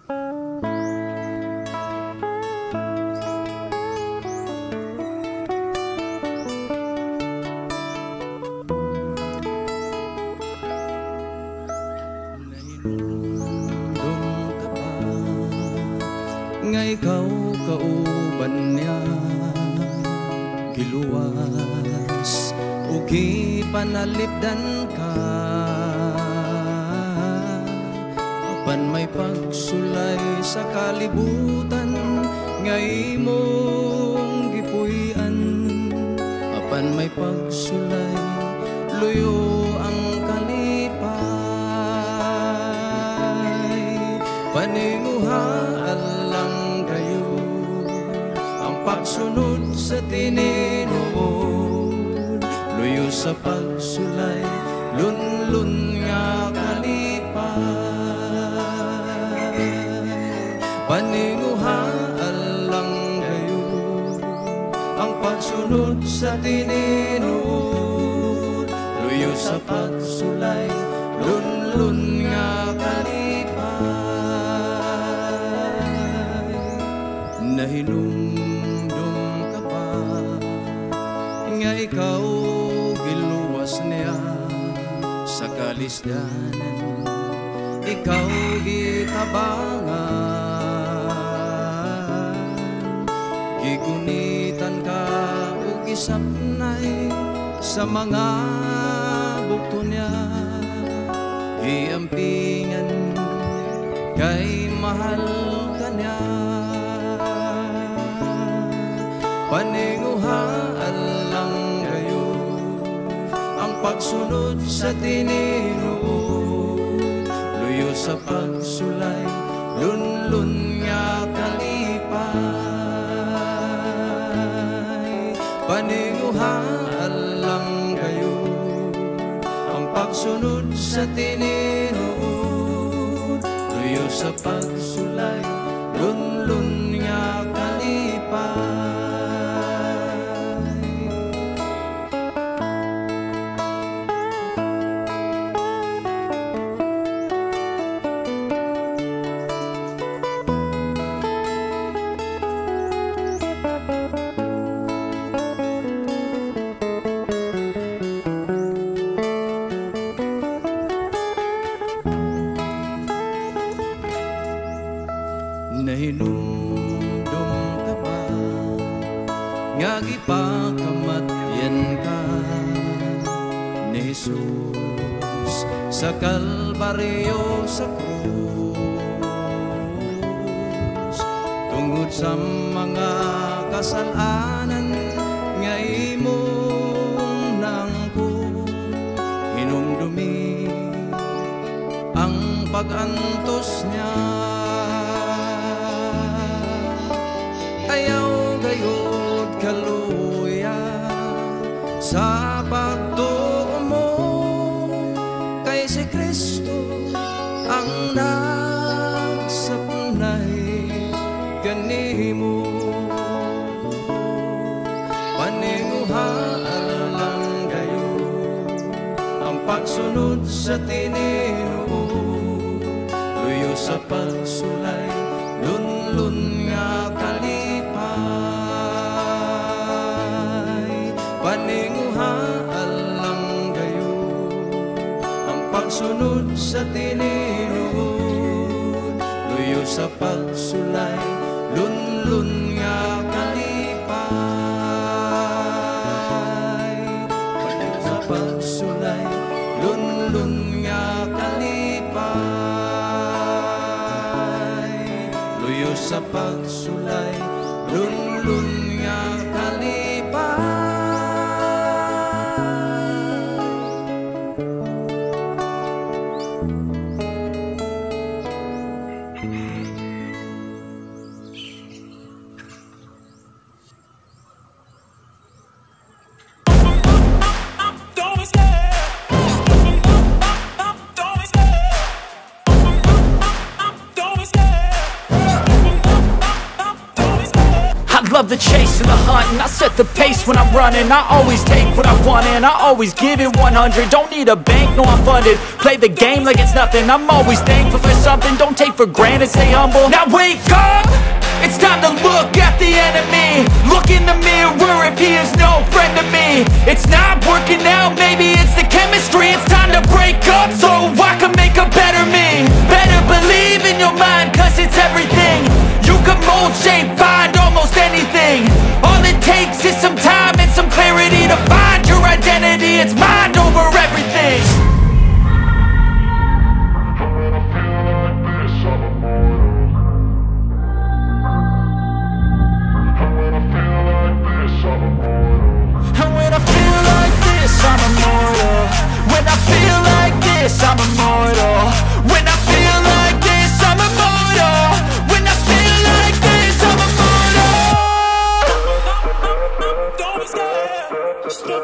Nahinumdum ka ba nga ikaw kauban niya, giluwas o gipanalipdan ka? Apan may pagsulay sa kalibutan nga imong gipuy-an, apan may pagsulay, luyo ang kalipay. Paninguhaan lang kayo ang pagsunod sa tinuod, luyo sa pagsulay, lunlun nga kalipay. Paninguhaan lang kayo ang pagsunod sa tinuod, luyo sa pagsulay, lunlun nga kalipay. Nahinumdum ka ba nga ikaw giluwas niya sa kalisdanan, ikaw gitabangan, gigunitan ka ug gisapnay sa mga bukto niya, giampingan kay mahal ka niya. Paninguhaan lang kayo ang pagsunod sa tinuod, luyo sa pagsulay, lunlun nga kalipay. Paninguhaan lang kayo ang pagsunod sa tinuod, luyo sa pagsulay, lunlun nga kalipay. Nahinumdum ka ba nga gipakamatyan ka ni Jesus sa Kalbaryo sa krus, tungod sa mga kasalanan nga imong nangko? Hinumdumi ang pag-antos niya. Ayaw gayod kaluya sa pagtuo mo, kay si Kristo ang nagsapnay kanimo. Paninguhaan lang kayo ang pagsunod sa tinuod, luyo sa pagsulay, lunlun nga kalipay. Paninguhaan lang kayo ang pagsunod sa tinuod, luyo sa pagsulay, lunlun nga kalipay. Sa pagsulay, lunlun nga kalipay, luyo sa pagsulay, lunlun nga kalipay. I love the the chase and the hunt, and I set the pace when I'm running. I always take what I want and I always give it 100. Don't need a bank, no, I'm funded. Play the game like it's nothing. I'm always thankful for something. Don't take for granted, stay humble. Now wake up! It's time to look at the enemy. Look in the mirror if he is no friend to me. It's not working out, maybe it's the chemistry. It's time to break up so I can make a better me. Better believe in your mind, 'cause it's everything. You can mold, shape, find almost anything. All it takes is some time and some clarity to find your identity. It's mind over everything. And when I feel like this, I'm immortal. When I feel like this, I'm immortal. When I feel like this, I'm immortal. When I feel like this, I'm immortal. Don't be scared. Don't be scared.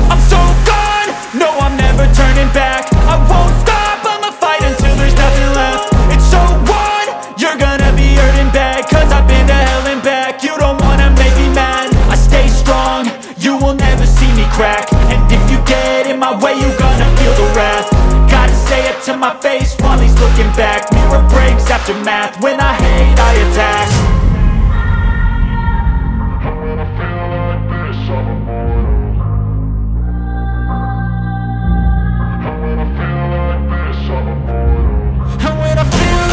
I'm so gone, no, I'm never turning back. I won't stop, I'ma fight until there's nothing left. It's so on, you're gonna be hurting bad, 'cause I've been to hell and back. You don't wanna make me mad, I stay strong, you will never see me crack. And if you get in my way, you gonna feel the wrath. Gotta say it to my face while he's looking back. Mirror breaks after math, when I hate, I attack. And when I feel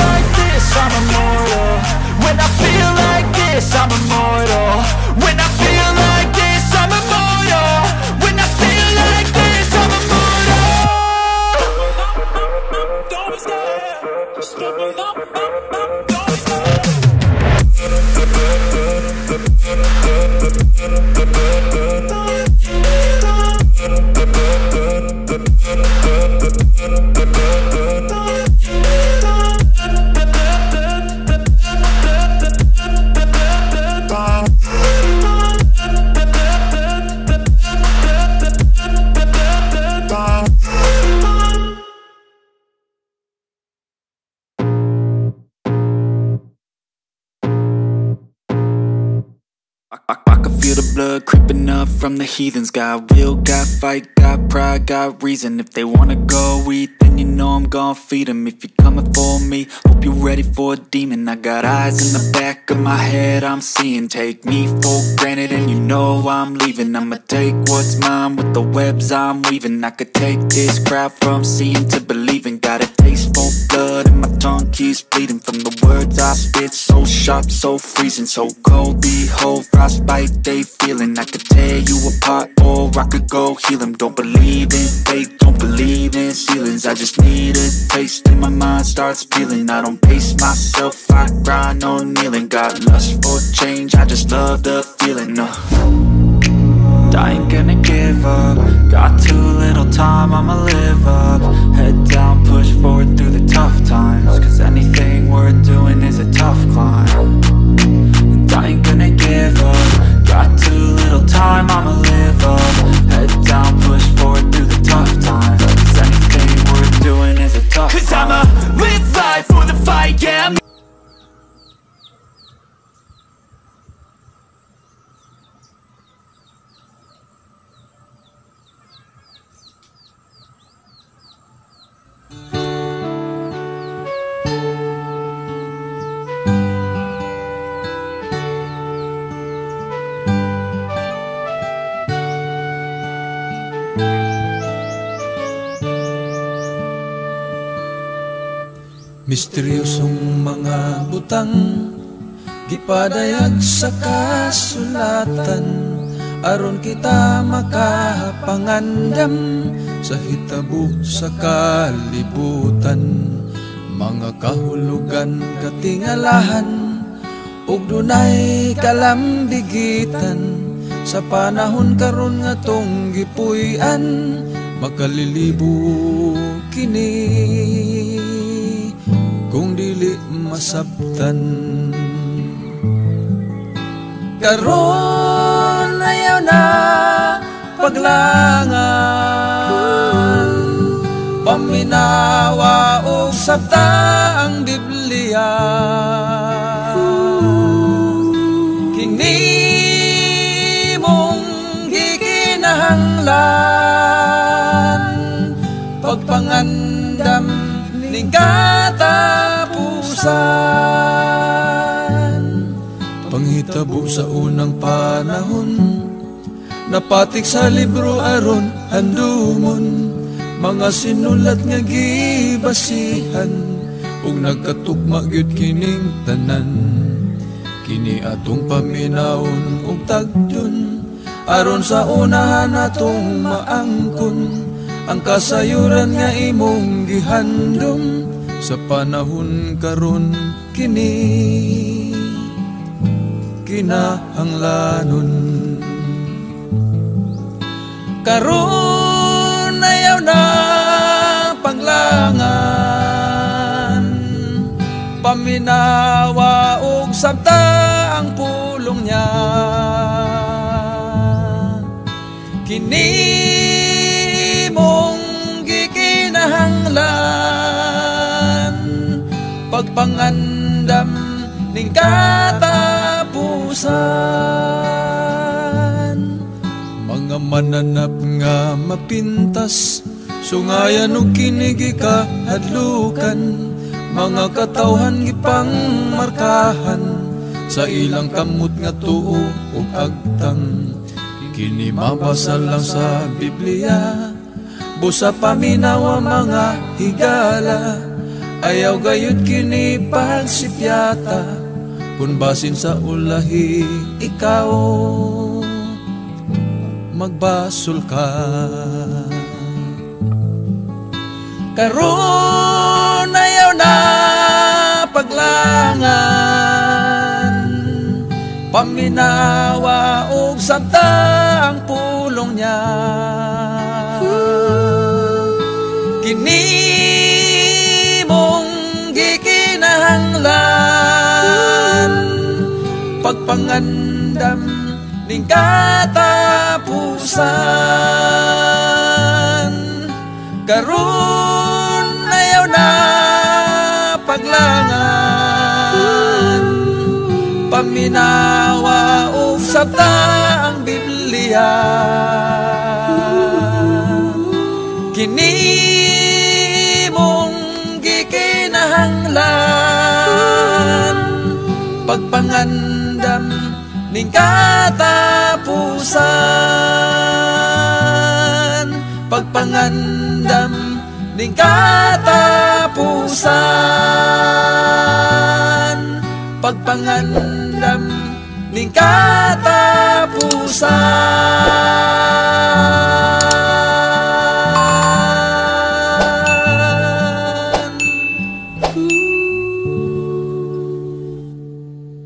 like this, I'm immortal. When I feel like this, I'm immortal. When I feel like this, I'm immortal. When I feel like this, I'm immortal. Don't be scared. Don't be scared. I can feel the blood creeping up from the heathens. Got will, got fight, got pride, got reason. If they wanna go eat, then you know I'm gon' feed 'em. If you're coming for me, hope you're ready for a demon. I got eyes in the back of my head, I'm seeing. Take me for granted and you know I'm leaving. I'ma take what's mine with the webs I'm weaving. I could take this crowd from seeing to believing. Got a taste for blood and my tongue keeps bleeding from the words I spit, so sharp, so freezing. So cold, behold, frostbite they feeling. I could tear you apart or I could go heal 'em. Don't believe in fate, don't believe in ceilings. I just need a taste and my mind starts peeling. I don't pace myself, I grind on kneeling. Got lust for change, I just love the feeling. I ain't gonna give up, got too little time, I'ma live up. Head down, push forward through the tough times, 'cause anything worth doing is a tough climb. And I ain't gonna give up, got too little time, I'ma live up. Head down, push forward through the tough times, 'cause anything worth doing is a tough 'Cause climb. I'ma live life for the fight, yeah. Misteryosong mga butang gipadayag sa kasulatan, aron kita makapangandam sa hitabo sa kalibutan. Mga kahulugan katingalahan ug dunay kalambigitan Sa panahon karon nga tong gipuy-an, makalilibo kini kung dili masabtan. Karon ayaw na paglangan, paminawa og sabta ang Biblia. Kini mong gikinahanglan, pagpangandam ning katapusan. Panghitabo sa unang panahon, napatik sa libro aron handumon, mga sinulat nga gibasihan, ug nagkatukma gyud kining tanan. Kini atong paminawon ug tagdon, aron sa unahan atong maangkon ang kasayuran nga imong gihandom. Sa panahon karon kini kinahanglanon. Karon ayaw na paglangan, paminawa og sabta ang pulong niya. Kini mong gikinahanglan, pagpangandam ning katapusan. Mga mananap nga mapintas, sungayan og kini gikahadlukan, mga katawhan gipangmarkahan sa ilang kamot nga tuo ug agtang. Kini mabasa lang sa Biblia, busa paminawa mga higala, ayaw gayud kini pagsipyata, kun basin sa ulahi ikaw magbasol ka. Karon ayaw na paglangan, paminawa og sabta ang pulong niya. Kini mong gikinahanglan, pagpangandam ning katapusan. Karon ayaw na paglangan, paminawa og sabta ang Biblia. Kini mong gikinahanglan, pagpangandam ning katapusan. Pagpangandam ning katapusan. Pagpangandam ning katapusan.